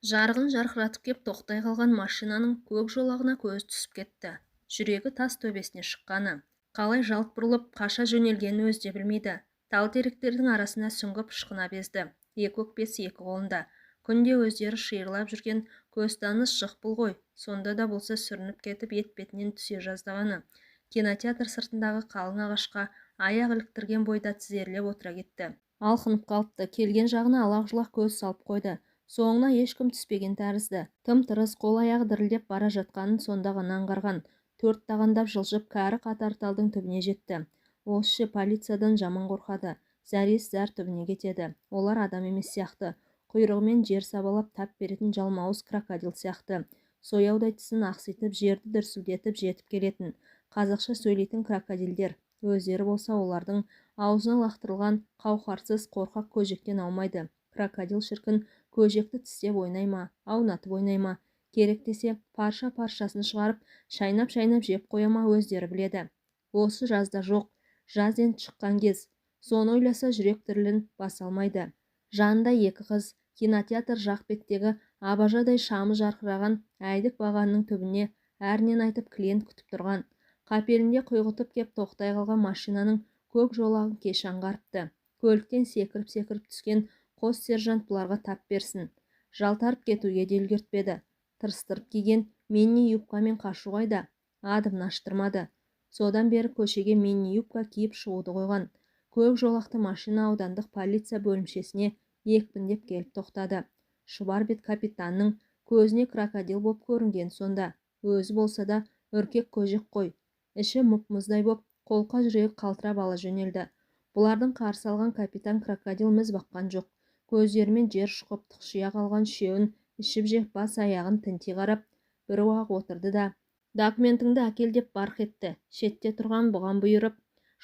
Жарығын жарқыратып кеп тоқтай қалған машинаның көк жолағына көзі түсіп кетті. Жүрегі тас төбесіне шыққаны. Қалай жалт бұрылып, қаша жөнелгенін өзі де білмейді. Тал теректердің арасына сүңгіп ышқына безді. Екі өкпесі екі қолында. Күнде өздері шиырлап жүрген көзтаныс жықпыл ғой. Сонда да болса сүрініп кетіп, етпетінен түсе жаздағаны. Кинотеатр сыртындағы қалың ағашқа аяқ іліктірген бойда тізерлеп отыра кетті. Алқынып қалыпты. Келген жағына алақ-жұлақ көз салып қойды. Соңына ешкім түспеген тәрізді. Тым-тырыс қол-аяғы дірілдеп бара жатқанын сонда ғана аңғарған. Төрт тағандап жылжып, кәрі қатар талдың түбіне жетті. Осы полициядан жаман қорқады. Зәресі зәр түбіне кетеді. Олар адам емес сияқты. Құйрығымен жер сабалап тап беретін жалмауыз крокодил сияқты. Сояудай тісін ақситып, жерді дүрсілдетіп жетіп келетін. Қазақша сөйлейтін крокодилдер. Өздері болса олардың аузына лақтырылған қауқарсыз қорқақ көжектен аумайды. Крокодил шіркін көжекті тістеп ойнай ма, аунатып ойнай ма, керек десе парша-паршасын шығарып, шайнап-шайнап жеп қоя ма, өздері біледі. Осы жазда жоқ, жаз енді шыққан кез. Соны ойласа жүрек дірілін баса алмайды. Жанында екі қыз, кинотеатр жақ беттегі абажадай шамы жарқыраған әйдік бағанның түбіне әрінен айтып клиент күтіп тұрған. Қапелімде құйғытып кеп тоқтай қалған машинаның көк жолағын кеш аңғарыпты. Көліктен секіріп-секіріп түскен қос сержант бұларға тап берсін. Жалтарып кетуге де үлгертпеді. Тырыстырып киген мини юбкамен қашу қайда? Адымын аштырмады. Содан бері көшеге мини юбка киіп шығуды қойған. Көк жолақты машина аудандық полиция бөлімшесіне екпіндеп келіп тоқтады. Шұбар бет капитанның көзіне крокодил боп көрінген сонда. Өзі болса да үркек көжек қой. Іші мұп-мұздай боп, қолқа жүрегі қалтырап ала жөнелді. Бұлардың қарсы алған капитан крокодил міз баққан жоқ. Көздерімен жер шұқып тықшия қалған үшеуін ішіп жеп бас аяғын тінти қарап, бір уақ отырды да, документіңді әкел деп барқ етті. Шетте тұрған бұған бұйырып,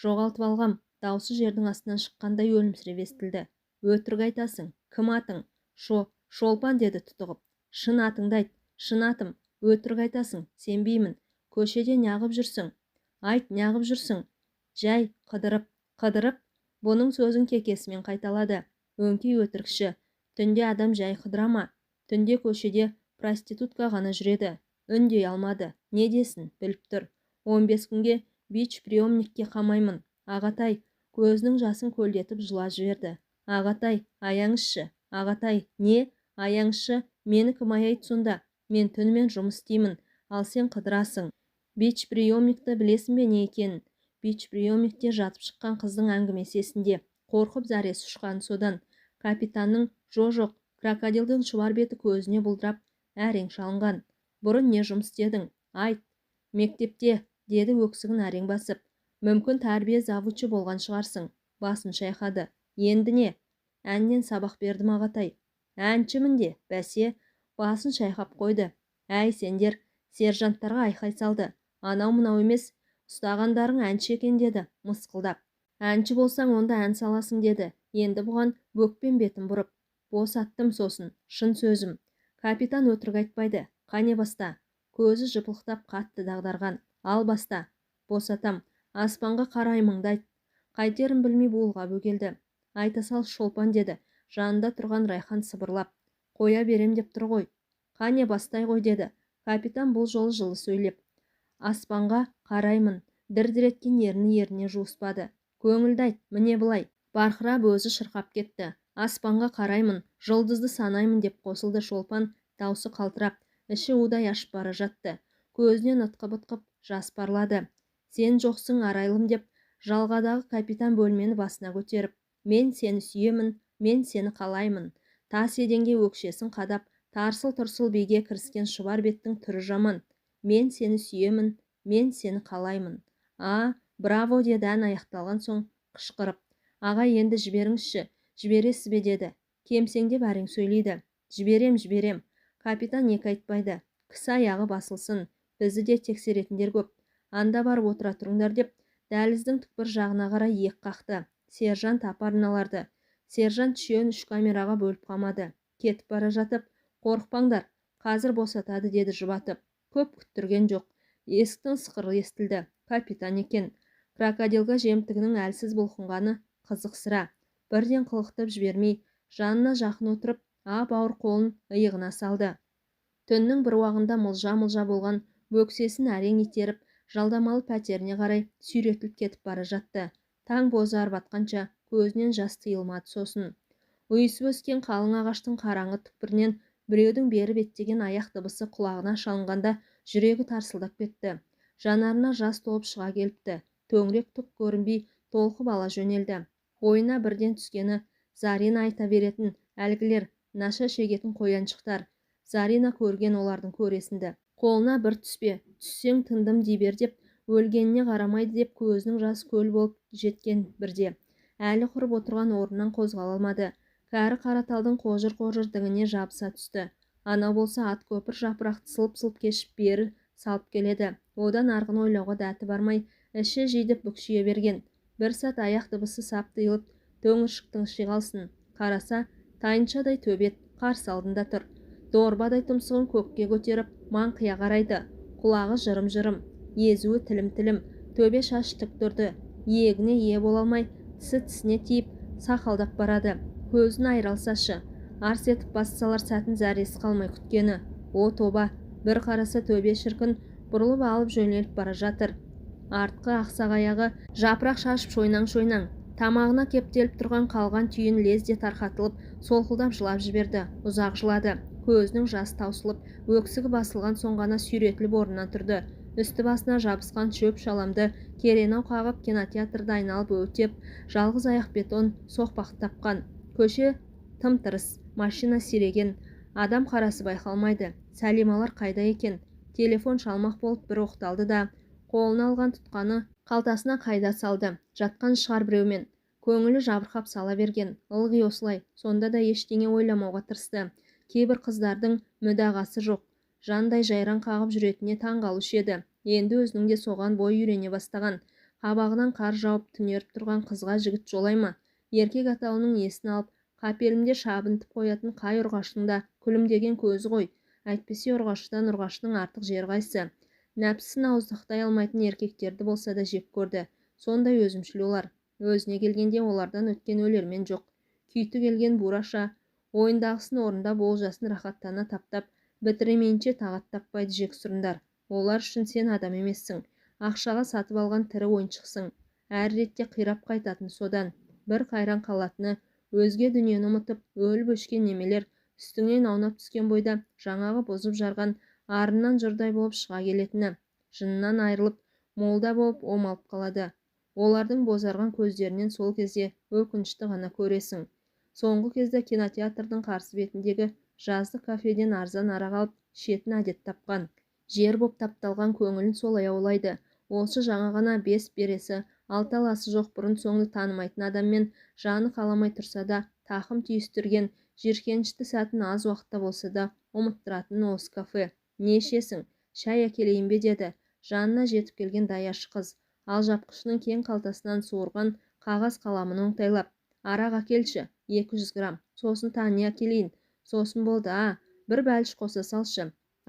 жоғалтып алғам, даусы жердің астынан шыққандай өлімсіреп естілді. Өтірік айтасың, кім атың? Шолпан деді тұтығып. Шын атыңды айт, шын атым, өтірік айтасың, сенбеймін. Көшеде неғып жүрсің? Айт, неғып жүрсің? Жай, қыдырып, қыдырып, бұның сөзін кекесімен қайталады. Өңкей өтірікші, түнде адам жай қыдыра ма? Түнде көшеде проститутка ғана жүреді. Үндей алмады. Не десін, біліп тұр. 15 күнге бич-приемникке қамаймын. Ағатай, көзінің жасын көлдетіп жылап жіберді. Ағатай, аяңызшы. Ағатай, не? Аяңызшы, мені кім аяйды сонда? Мен түнімен жұмыс істеймін, ал сен қыдырасың. Бич-приемникті білесің бе не екенін? Бич-приемникте жатып шыққан қыздың әңгімесі есінде. Қорқып зәресі ұшқан содан. Капитанның жо-жоқ, крокодилдің шұбар беті көзіне бұлдырап, әрең шалынған. Бұрын не жұмыс істедің? Айт. Мектепте, деді өксігін әрең басып. Мүмкін тәрбие завучы болған шығарсың. Басын шайқады. Енді не? Әннен сабақ бердім ағатай. Әншімін де, бәсе, басын шайқап қойды. Әй, сендер, сержанттарға айқай салды. Анау-мынау емес, ұстағандарың әнші екен деді, мысқылдап. Әнші болсаң, онда ән саласың деді. Енді бұған бөкпен бетін бұрып. Босаттым сосын, шын сөзім. Капитан өтірік айтпайды. Қане баста. Көзі жыпылықтап қатты дағдарған. Ал баста. Босатам. Аспанға қараймыңды айт. Қайтерін білмей буылға бөгелді. Айта сал Шолпан деді. Жанында тұрған Райхан сыбырлап. Қоя берем деп тұр ғой. Қане бастай ғой деді. Капитан бұл жолы жылы сөйлеп. Аспанға қараймын. Дір-дір еткен ерні еріне жуыспады. Көңілді айт, міне былай. Барқырап өзі шырқап кетті. Аспанға қараймын, жұлдызды санаймын деп қосылды Шолпан, даусы қалтырап, іші удай ашып бара жатты. Көзінен ытқып-ытқып жас парлады. Сен жоқсың арайлым деп жалғадағы капитан бөлмені басына көтеріп, мен сені сүйемін, мен сені қалаймын. Тас еденге өкшесін қадап, тарсыл-тұрсыл биге кіріскен шұбар беттің түрі жаман. Мен сені сүйемін, мен сені қалаймын. А, браво деді ән аяқталған соң қышқырып. Ағай, енді жіберіңізші, жібересіз бе деді. Кемсеңдеп әрең сөйлейді. Жіберем, жіберем. Капитан екі айтпайды. Кісі аяғы басылсын, бізді де тексеретіндер көп. Анда барып отыра тұрыңдар деп, дәліздің түкпір жағына қарай иек қақты. Сержант апар мыналарды. Сержант үшеуін үш камераға бөліп қамады. Кетіп бара жатып, қорықпаңдар, қазір босатады деді жұбатып. Көп күттірген жоқ. Есіктің сықыры естілді. Капитан екен. Крокодилға жемтігінің әлсіз бұлқынғаны қызық сыра. Бірден қылықтып жібермей, жанына жақын отырып, Ап-ауыр қолын иығына салды. Түннің бір уағында мылжа-мылжа болған бөксесін әрең итеріп, жалдамалы пәтеріне қарай сүйретіліп кетіп бара жатты. Таң бозарып атқанша көзінен жас тыйылмады сосын. Ұйысып өскен қалың ағаштың қараңғы түкпірінен біреудің бері беттеген аяқ дыбысы құлағына шалынғанда жүрегі тарсылдап кетті. Жанарына жас толып шыға келіпті. Төңірек түк көрінбей толқып ала жөнелді. Ойына бірден түскені Зарина айта беретін әлгілер, наша шегетін қояншықтар. Зарина көрген олардың көресінді. Қолына бір түспе, түссең тындым дей бер деп, өлгеніне қарамайды деп көзінің жасы көл болып жеткен бірде. Әлі құрып отырған орнынан қозғала алмады. Кәрі қараталдың қожыр-қожыр діңіне жабыса түсті. Ана болса ат көпір жапырақты сылп-сылп кешіп бері салып келеді. Одан арғын ойлауға дәті бармай, іші жидіп бүкшие берген. Бір сәт аяқ дыбысы сап тыйылып, төңіршік тыңши қалсын. Қараса, тайыншадай төбет қарсы алдында тұр. Дорбадай тұмсығын көкке көтеріп, маңқия қарайды. Құлағы жырым-жырым, езуі тілім-тілім, төбе шаш тік тұрды. Иегіне ие бола алмай, тісі тісіне тиіп, сақалдап барады. Көзін айыралсашы, арс етіп бас салар сәтін зәресі қалмай күткені. О тоба, бір қараса төбе шіркін бұрылып алып жөнеліп бара жатыр. Артқы ақсақ аяғы жапырақ шашып шойнаң-шойнаң. Тамағына кептеліп тұрған қалған түйін лезде тарқатылып, солқылдап жылап жіберді. Ұзақ жылады. Көзінің жасы таусылып, өксігі басылған соң ғана сүйретіліп орнынан тұрды. Үсті басына жабысқан шөп-шаламды керенау қағып, кинотеатрды айналып өтеп, жалғыз аяқ бетон соқпақты тапқан. Көше тым-тырыс, машина сиреген, адам қарасы байқалмайды. Сәлималар қайда екен? Телефон шалмақ болып бір оқталды да, қолына алған тұтқаны қалтасына қайда салды. Жатқан шығар біреумен. Көңілі жабырқап сала берген. Ылғи осылай, сонда да ештеңе ойламауға тырысты. Кейбір қыздардың мүдағасы жоқ, жандай жайраң қағып жүретініне таң қалушы еді. Енді өзінің де соған бой үйрене бастаған. Қабағынан қар жауып түнеріп тұрған қызға жігіт жолай ма? Еркек атаулының есін алып, қапелімде шабынтып қоятын қай ұрғашының да күлімдеген көзі ғой. Әйтпесе ұрғашыдан ұрғашының артық жері қайсы? Нәпсісін ауыздықтай алмайтын еркектерді болса да жек көрді. Сондай өзімшіл олар. Өзіне келгенде олардан өткен өлермен жоқ. Күйті келген бураша ойындағысын орындап, олжасын рахаттана таптап, бітіремейінше тағат таппайды жексұрындар. Олар үшін сен адам емессің. Ақшаға сатып алған тірі ойыншықсың. Әр ретте қирап қайтатын содан. Бір қайран қалатыны, өзге дүниені ұмытып, өліп өшкен немелер үстіңнен аунап түскен бойда жаңағы бұзып жарған арынан жұрдай болып шыға келетіні. Жынынан айырылып, молда болып омалып қалады. Олардың бозарған көздерінен сол кезде өкінішті ғана көресің. Соңғы кезде кинотеатрдың қарсы бетіндегі жаздық кафеден арзан арақ алып, шетін әдет тапқан. Жер боп тапталған көңілін солай аулайды. Осы жаңа ғана бес бересі, алты аласы жоқ бұрын соңды танымайтын адаммен жаны қаламай тұрса да тақым түйістірген жиіркенішті сәтін аз уақытта болса да ұмыттыратын осы кафе. Не ішесің? Шай әкелейін бе деді. Жанына жетіп келген даяшы қыз алжапқышының кең қалтасынан суырған қағаз қаламын оңтайлап, арақ әкелші, 200 грамм, сосын тағы әкелейін, сосын болды, а, бір бәліш қоса салшы.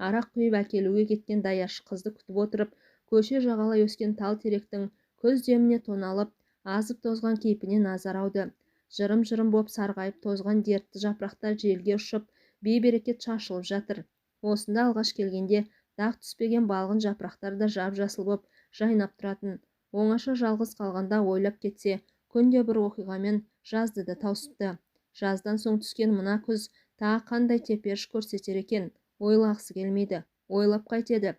Арақ құйып әкелуге кеткен даяшы қызды күтіп отырып, көше жағалай өскен тал теректің көз деміне тоналып, азып тозған кейпіне назар ауды. Жырым-жырым боп сарғайып тозған дертті жапырақтар желге ұшып, бейберекет шашылып жатыр. Осында алғаш келгенде дақ түспеген балғын жапырақтар да жап-жасыл боп жайнап тұратын. Оңаша жалғыз қалғанда ойлап кетсе, күнде бір оқиғамен жазды да таусыпты. Жаздан соң түскен мына күз тағы қандай теперіш көрсетер екен, ойлағысы келмейді. Ойлап қайтеді.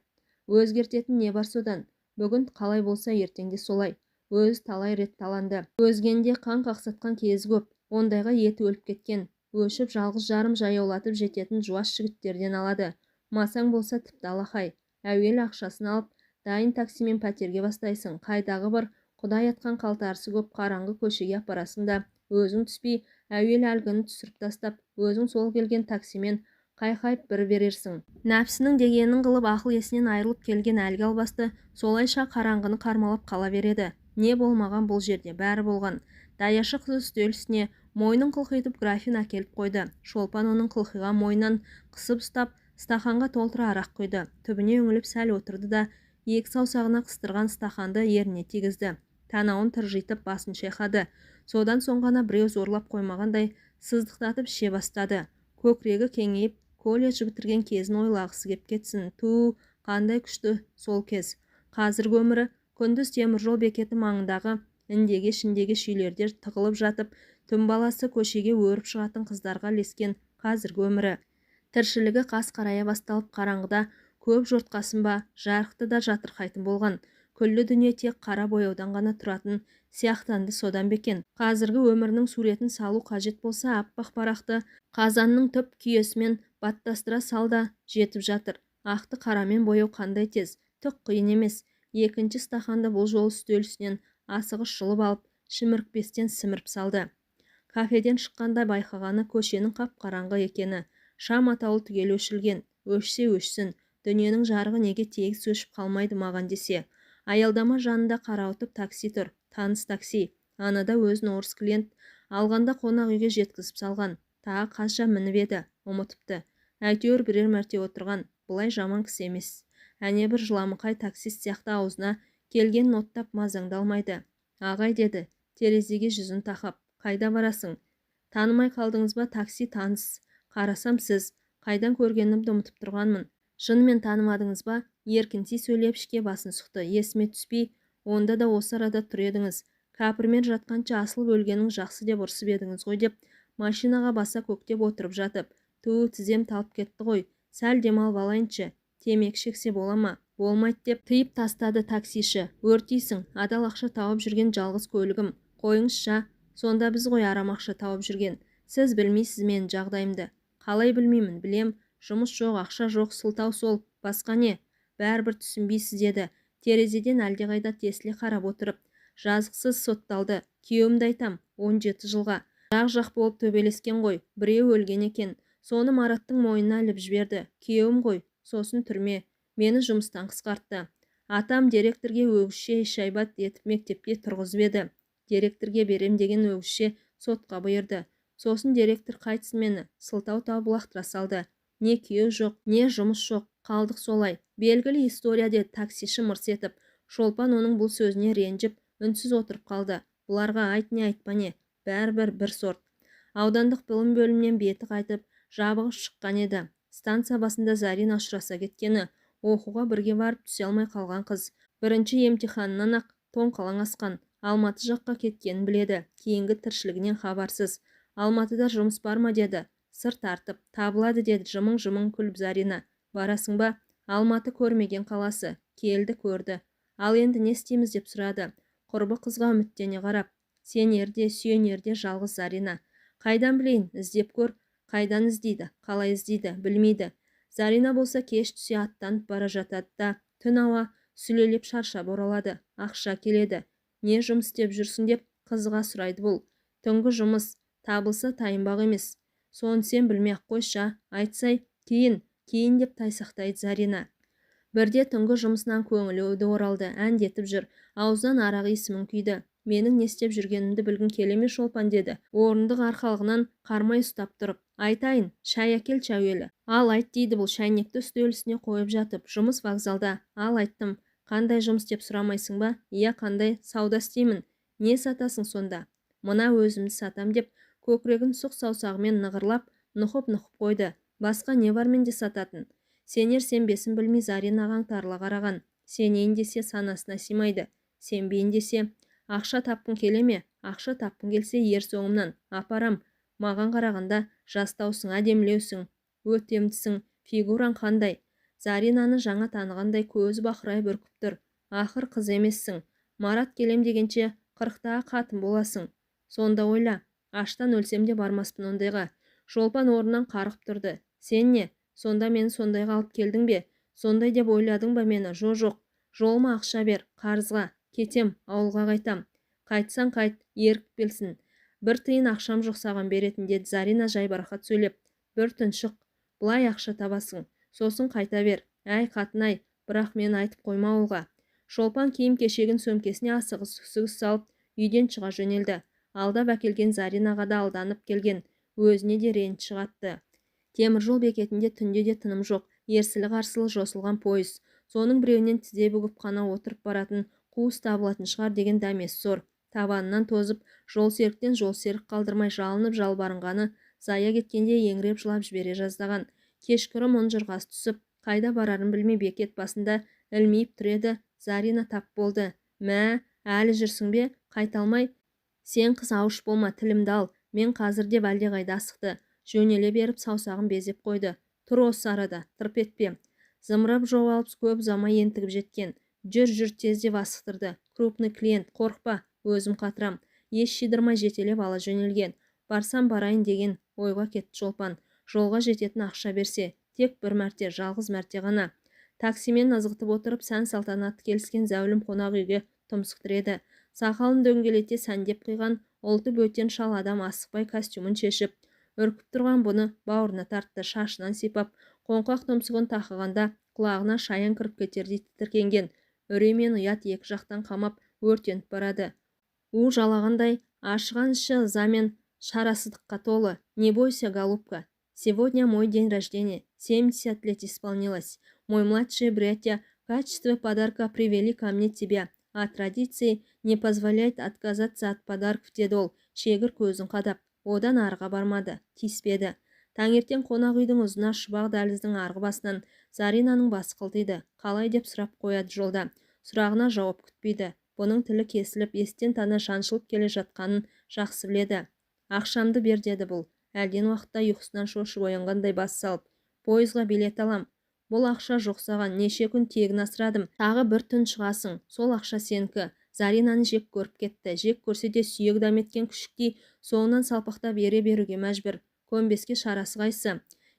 Өзгертетін не бар содан? Бүгін қалай болса, ертең де солай. Өз талай рет таланды. Өзгенде қан қақсатқан кезі көп. Ондайға еті өліп кеткен. Өшіп жалғыз жарым жаяулатып жететін жуас жігіттерден алады. Масаң болса тіпті алақай. Әуелі ақшасын алып, дайын таксимен пәтерге бастайсың. Қайдағы бір құдай атқан қалтарысы көп қараңғы көшеге апарасың да, өзің түспей, әуелі әлгіні түсіріп тастап, өзің сол келген таксимен қайқайып бір берерсің. Нәпсінің дегенін қылып ақыл есінен айырылып келген әлгі албасты солайша қараңғыны қармалап қала береді. Не болмаған бұл жерде, бәрі болған. Даяшы қыз үстел үстіне мойнын қылқитып графин әкеліп қойды. Шолпан оның қылқиған мойнынан қысып ұстап, стақанға толтыра арақ құйды. Түбіне үңіліп сәл отырды да, екі саусағына қыстырған стақанды еріне тигізді. Танауын тыржитып басын шайқады. Содан соң ғана біреу зорлап қоймағандай сыздықтатып іше бастады. Көкірегі кеңейіп, колледж бітірген кезін ойлағысы кеп кетсін. Ту, қандай күшті сол кез. Қазіргі өмірі күндіз теміржол бекеті маңындағы індеге-шіндеге үйлерде тығылып жатып, түн баласы көшеге өріп шығатын қыздарға ілескен қазіргі өмірі. Тіршілігі қас қарая басталып, қараңғыда көп жортқасын ба, жарықты да жатырқайтын болған. Күллі дүние тек қара бояудан ғана тұратын сияқтанды содан бекен. Қазіргі өмірінің суретін салу қажет болса, аппақ парақты қазанның түп күйесімен баттастыра сал да жетіп жатыр. Ақты қарамен бояу қандай тез, түк қиын емес. Екінші стақанды бұл жолы үстел үстінен асығыс жұлып алып, шімірікпестен сіміріп салды. Кафеден шыққанда байқағаны көшенің қап-қараңғы екені. Шам атаулы түгел өшірілген. Өшсе өшсін, дүниенің жарығы неге тегіс өшіп қалмайды маған десе. Аялдама жанында қарауытып такси тұр, таныс такси. Анада өзін орыс клиент алғанда қонақ үйге жеткізіп салған. Тағы қанша мініп еді, ұмытыпты. Әйтеуір бірер мәрте отырған, бұлай жаман кісі емес. Әне бір жыламықай таксист сияқты аузына келген оттап мазаңды алмайды. Ағай, деді, терезеге жүзін тақап, қайда барасың? Танымай қалдыңыз ба, такси таныс. Қарасам сіз, қайдан көргенімді ұмытып тұрғанмын. Шынымен танымадыңыз ба? Еркінси сөйлеп ішке басын сұқты. Есіме түспей, онда да осы арада тұр едіңіз. Кәпірмен жатқанша асылып өлгенің жақсы деп ұрсып едіңіз ғой деп, машинаға баса көктеп отырып жатып. Ту, тізем талып кетті ғой, сәл демалып алайыншы. Темекі шексе бола ма? Болмайды деп тыйып тастады таксиші. Өртейсің, адал ақша тауып жүрген жалғыз көлігім. Қойыңызшы, сонда біз ғой арам ақша тауып жүрген. Сіз білмейсіз менің жағдайымды. Қалай білмеймін, білем. Жұмыс жоқ, ақша жоқ, сылтау сол, басқа не? Бәрібір түсінбейсіз деді. Терезеден әлдеқайда тесіле қарап отырып. Жазықсыз сотталды. Күйеуімді айтам, 17 жылға. Жақ-жақ болып төбелескен ғой, біреу өлген екен. Соны Мараттың мойнына іліп жіберді. Күйеуім ғой, сосын түрме. Мені жұмыстан қысқартты. Атам директорге өгізше шайбат етіп мектепке тұрғызып еді. Директорге берем деген өгізше сотқа бұйырды. Сосын директор қайтсын мені, сылтау тауып лақтыра салды. Не күйеу жоқ, не жұмыс жоқ, қалдық солай. Белгілі история деді таксиші мырс етіп. Шолпан оның бұл сөзіне ренжіп, үнсіз отырып қалды. Бұларға айт не айтпа не, бәрібір бір сорт. Аудандық білім бөлімінен беті қайтып, жабығып шыққан еді. Станция басында Зарина ұшыраса кеткені, оқуға бірге барып түсе алмай қалған қыз. Бірінші емтиханынан-ақ тоңқалаң асқан, Алматы жаққа кеткенін біледі, кейінгі тіршілігінен хабарсыз. Алматыда жұмыс бар ма деді. Сыр тартып, табылады деді жымың-жымың күліп Зарина. Барасың ба? Алматы көрмеген қаласы. Келді, көрді. Ал енді не істейміз деп сұрады. Құрбы қызға үміттене қарап. Сенерде, сүйенерде жалғыз Зарина. Қайдан білейін, іздеп көр. Қайдан іздейді, қалай іздейді, білмейді. Зарина болса кеш түсе аттанып бара жатады да, түн ауа сүлелеп шаршап оралады. Ақша келеді. Не жұмыс істеп жүрсің деп қызға сұрайды бұл. Түнгі жұмыс, табылса тайынбақ емес. Соны сен білмей-ақ қойшы, айтсай, кейін, кейін деп тайсақтайды Зарина. Бірде түнгі жұмысынан көңілі оралды, әндетіп жүр. Аузынан арақ иісі мүңкиді. Менің не істеп жүргенімді білгің келе ме, Шолпан деді. Орындық арқалығынан қармай ұстап тұрып. Айтайын, шай әкелші әуелі. Ал айт дейді бұл шайнекті үстел үстіне қойып жатып. Жұмыс вокзалда. Ал айттым. Қандай жұмыс деп сұрамайсың ба? Иә, қандай сауда істеймін. Не сатасың сонда? Мына өзімді сатам деп көкірегін сұқ саусағымен нығырлап, нұқып-нұқып қойды. Басқа не бар менде сататын? Сенер сенбесін білмей Заринаға аңтарыла қараған. Сенейін десе санасына сыймайды. Сенбейін десе, ақша тапқың келе ме? Ақша тапқың келсе ер соңымнан апарам. Маған қарағанда жастаусың, әдемілеусің, өтемдісің, фигураң қандай? Заринаны жаңа танығандай көзі бақырайып үркіп тұр. Ақыр қыз емессің. Марат келем дегенше 40-тағы қатын боласың. Сонда ойла, аштан өлсем де бармаспын ондайға. Шолпан орнынан қарғып тұрды. Сен не? Сонда мені сондайға алып келдің бе? Сондай деп ойладың ба мені? Жо-жоқ. Жолыма ақша бер, қарызға. Кетем, ауылға қайтам. Қайтсаң қайт, ерік белсін. Бір тиын ақшам жоқ саған беретін, деді Зарина жайбарақат сөйлеп. Бір түн шық, былай ақша табасың. Сосын қайта бер. Әй, қатын-ай, бірақ мені айтып қойма ауылға. Шолпан киім-кешегін сөмкесіне асығыс-үсігіс салып, үйден шыға жөнелді. Алдап әкелген Заринаға да алданып келген, өзіне де реніш шығатты. Теміржол бекетінде түнде де тыным жоқ, ерсілі-қарсылы жосылған пойыз. Соның біреуінен тізе бүгіп қана отырып баратын қуыс табылатын шығар деген дәмесі зор. Табанынан тозып, жол серіктен жол серік қалдырмай жалынып жалбарынғаны Зая кеткенде еңіреп жылап жібере жаздаған. Кешкұрым ұн жырғасы түсіп, қайда барарын білмей бекет басында ілмиіп тұр еді, Зарина тап болды. Мә, әлі жүрсің бе? Қайта алмай. Сен қыз ауыш болма, тілімді ал. Мен қазір деп әлдеқайда асықты. Жөнеле беріп саусағын безеп қойды. Тұр осы арада, тырп етпе. Зымырап жоғалып көп ұзамай ентігіп жеткен. Жүр, жүр тез деп асықтырды. Крупный клиент, қорықпа, өзім қатырам. Ес жидырмай жетелеп ала жөнелген. Барсам барайын деген ойға кетті Шолпан. Жолға жететін ақша берсе, тек бір мәрте, жалғыз мәрте ғана. Таксимен ызғытып отырып, сән салтанатты келіскен зәулім қонақ үйге тұмсық тіреді. Сақалын дөңгелете сәндеп қиған ұлты бөтен шал адам асықпай костюмін шешіп, үркіп тұрған бұны бауырына тартты, шашынан сипап, қоңқақ тұмсығын тақығанда құлағына шаян кіріп кетердей тітіркенген. Үрей мен ұят екі жақтан қамап, өртеніп барады. У жалағандай ашыған іші ыза мен шарасыздыққа толы. Не бойся, голубка. Сегодня мой день рождения. 70 лет исполнилось. Мой младший братья в качестве подарка привели ко мне тебя. А традиции не позволяет отказаться от подарков, деді ол, шегір көзін қадап. Одан арыға бармады, тиіспеді. Таңертең қонақ үйдің ұзына шұбақ дәліздің арғы басынан Заринаның басы қылтиды. Қалай деп сұрап қояды жолда. Сұрағына жауап күтпейді. Бұның тілі кесіліп, естен тана шаншылып келе жатқанын жақсы біледі. Ақшамды бер деді бұл. Әлден уақытта ұйқысынан шошып оянғандай бас салып. Пойызға билет алам. Бұл ақша жоқ саған, неше күн тегін асырадым. Тағы бір түн шығасың, сол ақша сенікі. Заринаны жек көріп кетті. Жек көрсе де сүйек дәметкен күшіктей соңынан салпақтап ере беруге мәжбүр. Көнбеске шарасы қайсы?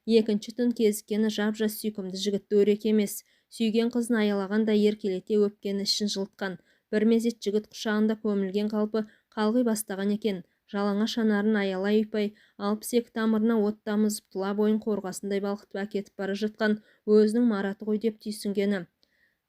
Екінші түн кезіккені жап-жас сүйкімді жігіт дөрекі емес. Сүйген қызын аялағандай еркелете өпкені ішін жылытқан. Бір мезет жігіт құшағында көмілген қалпы қалғи бастаған екен. Жалаңаш анарын аялай ұйпай, 62 тамырына от тамызып, тұла бойын қорғасындай балқытып әкетіп бара жатқан өзінің Мараты ғой деп түйсінгені.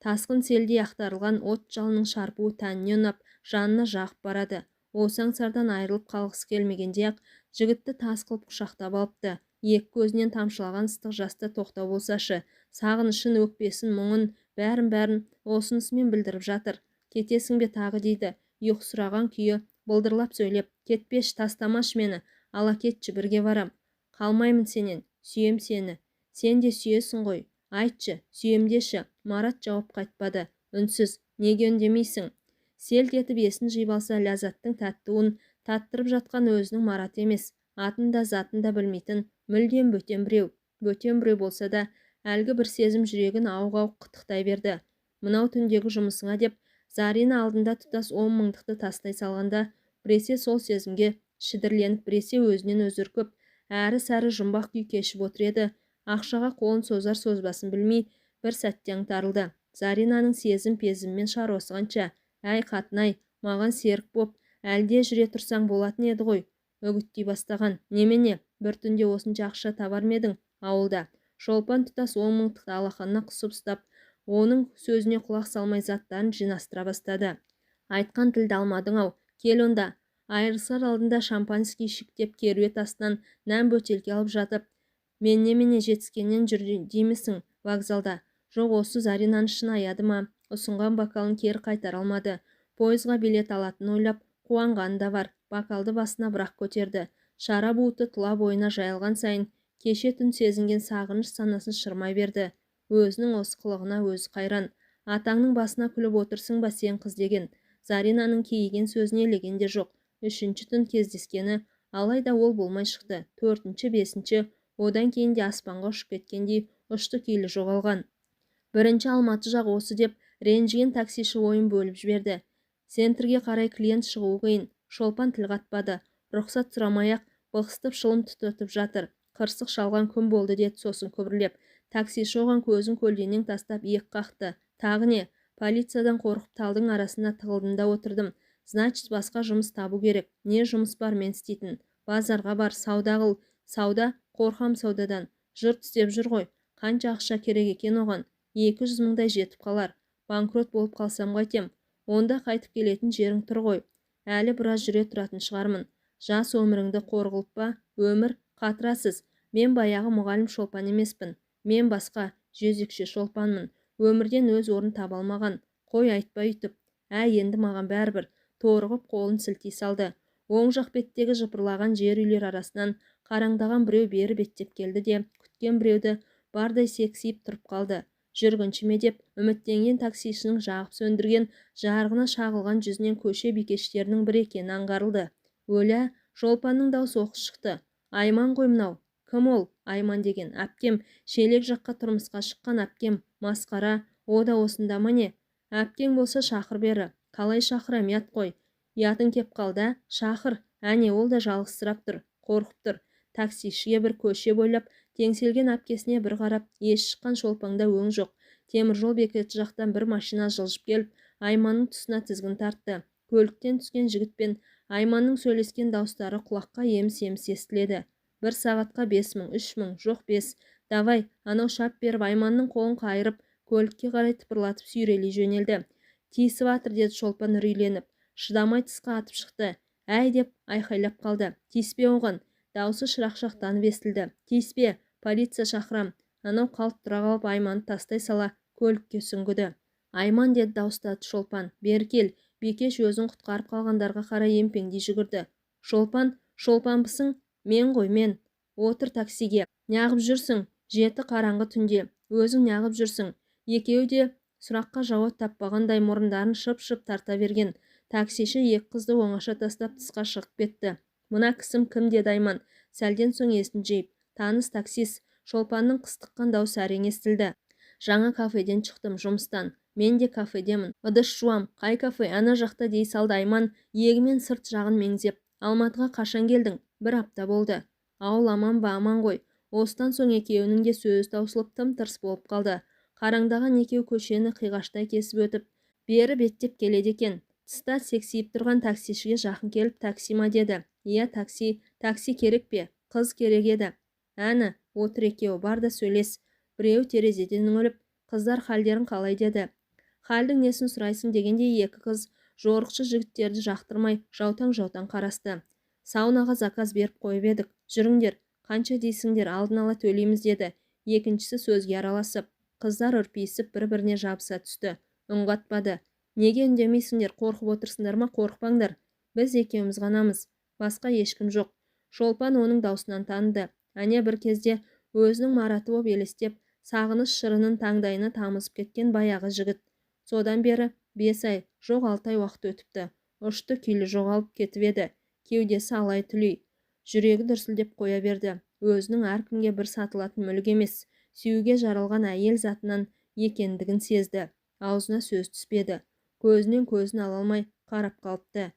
Тасқын селдей ақтарылған от жалынның шарпуы тәніне ұнап, жанына жағып барады. Осы аңсардан айырылып қалғысы келмегенде-ақ жігітті тас қылып құшақтап алыпты. Екі көзінен тамшылаған ыстық жасты тоқтау болсашы, сағынышын, өкпесін, мұңын, бәрін-бәрін осынысымен білдіріп жатыр. Кетесің бе тағы дейді, ұйқысыраған күйі былдырлап сөйлеп, кетпеші, тастамашы мені, ала кетші, бірге барам. Қалмаймын сенен, сүйем сені. Сен де сүйесің ғой. Айтшы, сүйем деші. Марат жауап қайтпады. Үнсіз, неге үндемейсің? Селт етіп есін жиып алса, ләззаттың тәтті уын таттырып жатқан өзінің Мараты емес, атын да затын да білмейтін мүлдем бөтен біреу. Бөтен біреу болса да, әлгі бір сезім жүрегін ауық-ауық қытықтай берді. Мынау түндегі жұмысыңа деп, Зарина алдында тұтас 10 мыңдықты тастай салғанда, біресе сол сезімге шідірленіп, біресе өзінен өзі үркіп, әрі-сәрі жұмбақ күй кешіп отыр еді. Ақшаға қолын созар созбасын білмей, бір сәтте аңтарылды. Заринаның сезім-пезіммен шаруасы қанша? Әй, қатын-ай, маған серік боп, әлде жүре тұрсаң болатын еді ғой. Үгіттей бастаған. Немене, бір түнде осынша ақша табар ма едің ауылда? Шолпан тұтас 10 мыңдықты алақанына қысып ұстап, оның сөзіне құлақ салмай заттарын жинастыра бастады. Айтқан тілді алмадың-ау, кел онда. Айырылысар алдында шампанский ішік деп керует астынан нән бөтелке алып жатып, мен немене жетіскеннен жүр деймісің вокзалда? Жоқ, осы Заринаны шын аяды ма? Ұсынған бокалын кері қайтара алмады. Пойызға билет алатынын ойлап, қуанғаны да бар. Бокалды басына бірақ көтерді. Шарап уыты тұла бойына жайылған сайын, кеше түн сезінген сағыныш санасын шырмай берді. Өзінің осы қылығына өзі қайран. Атаңның басына күліп отырсың ба сен қыз деген. Заринаның кейіген сөзіне елеген де жоқ. Үшінші түн кездескені, алайда ол болмай шықты. Төртінші, бесінші, одан кейін де аспанға ұшып кеткендей ұшты күйлі жоғалған. Бірінші Алматы жақ осы деп ренжіген таксиші ойын бөліп жіберді. Центрге қарай клиент шығуы қиын. Шолпан тіл қатпады. Рұқсат сұрамай-ақ бықсытып шылым түтетіп жатыр. Қырсық шалған күн болды деді сосын күбірлеп. Таксиші оған көзін көлденең тастап иек қақты. Тағы не? Полициядан қорқып талдың арасына тығылдым да отырдым. Значит, басқа жұмыс табу керек. Не жұмыс бар мен істейтін? Базарға бар, сауда қыл. Сауда, қорқам саудадан. Жұрт істеп жүр ғой. Қанша ақша керек екен оған? 200 мыңдай жетіп қалар. Банкрот болып қалсам қайтем? Онда қайтып келетін жерің тұр ғой. Әлі біраз жүре тұратын шығармын. Жас өміріңді қор қылып па? Өмір қатырасыз. Мен баяғы мұғалім Шолпан емеспін. Мен басқа, жезөкше Шолпанмын. Өмірден өз орнын таба алмаған. Қой айтпа үйтіп. Ә, енді маған бәрібір. Торығып қолын сілтей салды. Оң жақ беттегі жыпырлаған жер үйлер арасынан қараңдаған біреу бері беттеп келді де, күткен біреуді бардай сексиіп тұрып қалды. Жүргінші ме деп үміттенген таксишінің жағып сөндірген жарығына шағылған жүзінен көше бикештерінің бірі екені аңғарылды. Өлә, Шолпанның даусы оқыс шықты. Айман ғой мынау. Кім ол? Айман деген. Әпкем, Шелек жаққа тұрмысқа шыққан әпкем. Масқара, о да осында ма не? Әпкең болса шақыр бері. Қалай шақырам, ұят қой. Ұятың кеп қалды, шақыр. Әне, ол да жалғызсырап тұр, қорқып тұр. Таксишіге бір көше бойлап, теңселген әпкесіне бір қарап, есі шыққан Шолпанда өң жоқ. Теміржол бекеті жақтан бір машина жылжып келіп, Айманның тұсына тізгін тартты. Көліктен түскен жігітпен Айманның сөйлескен дауыстары құлаққа еміс-еміс естіледі. Бір сағатқа 5000, 3000, жоқ 5. Давай, анау шап беріп Айманның қолын қайырып, көлікке қарай тыпырлатып сүйрелей жөнелді. Тиісіп жатыр, деді Шолпан үрейленіп. Шыдамай тысқа атып шықты. Әй деп айқайлап қалды. Тиіспе оған. Даусы шырақшақтанып естілді. Тиіспе, полиция шақырам. Анау қалт тұра қалып Айманды тастай сала көлікке сүңгіді. Айман, деді дауыстады Шолпан. Бері кел. Бикеш өзін құтқарып қалғандарға қарай емпеңдей жүгірді. Шолпан, Шолпанбысың? Мен ғой, мен. Отыр таксиге. Неғып жүрсің? 7 қараңғы түнде. Өзің неғып жүрсің? Екеуі де сұраққа жауап таппағандай мұрындарын шып-шып тарта берген. Таксиші екі қызды оңаша тастап тысқа шығып кетті. Мына кісім кім, деді Айман. Сәлден соң есін жиып. Таныс таксист. Шолпанның қыстыққан даусы әрең естілді. Жаңа кафеден шықтым, жұмыстан. Мен де кафедемін. Ыдыс жуам. Қай кафе? Ана жақта, дей салды Айман, иегімен сырт жағын меңзеп. Алматыға қашан келдің? 1 апта болды. Ауыл аман ба? Аман ғой. Осыдан соң екеуінің де сөзі таусылып тым-тырыс болып қалды. Қараңдаған екеу көшені қиғаштай кесіп өтіп, бері беттеп келеді екен. Тыста сексиіп тұрған таксишіге жақын келіп, такси ма деді. Иә, такси. Такси керек пе? Қыз керек еді. Әні, отыр екеуі, бар да сөйлес. Біреуі терезеден үңіліп, қыздар халдерін қалай деді. Халдің несін сұрайсың дегендей екі қыз жорықшы жігіттерді жақтырмай жаутаң-жаутаң қарасты. Саунаға заказ беріп қойып едік. Жүріңдер, қанша дейсіңдер, алдын ала төлейміз деді. Екіншісі сөзге араласып. Қыздар үрпиісіп бір-біріне жабыса түсті. Үн қатпады. Неге үндемейсіңдер, қорқып отырсыңдар ма? Қорықпаңдар. Біз екеуміз ғанамыз. Басқа ешкім жоқ. Шолпан оның даусынан таныды. Әне бір кезде өзінің Мараты боп елестеп, сағыныш шырынын таңдайына тамызып кеткен баяғы жігіт. Содан бері 5 ай, жоқ 6 ай уақыт өтіпті. Ұшты күйлі жоғалып кетіп еді. Кеудесі алай түлей. Жүрегі дүрсілдеп қоя берді. Өзінің әркімге бір сатылатын мүлік емес, сүюге жаралған әйел затынан екендігін сезді. Аузына сөз түспеді. Көзінен көзін ала алмай қарап қалыпты.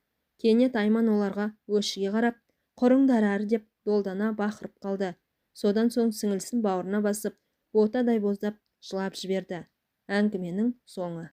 Кенет Айман оларға өшіге қарап, құрыңдар әрі деп долдана бақырып қалды. Содан соң сіңілісін бауырына басып, ботадай боздап жылап жіберді. Әңгіменің соңы.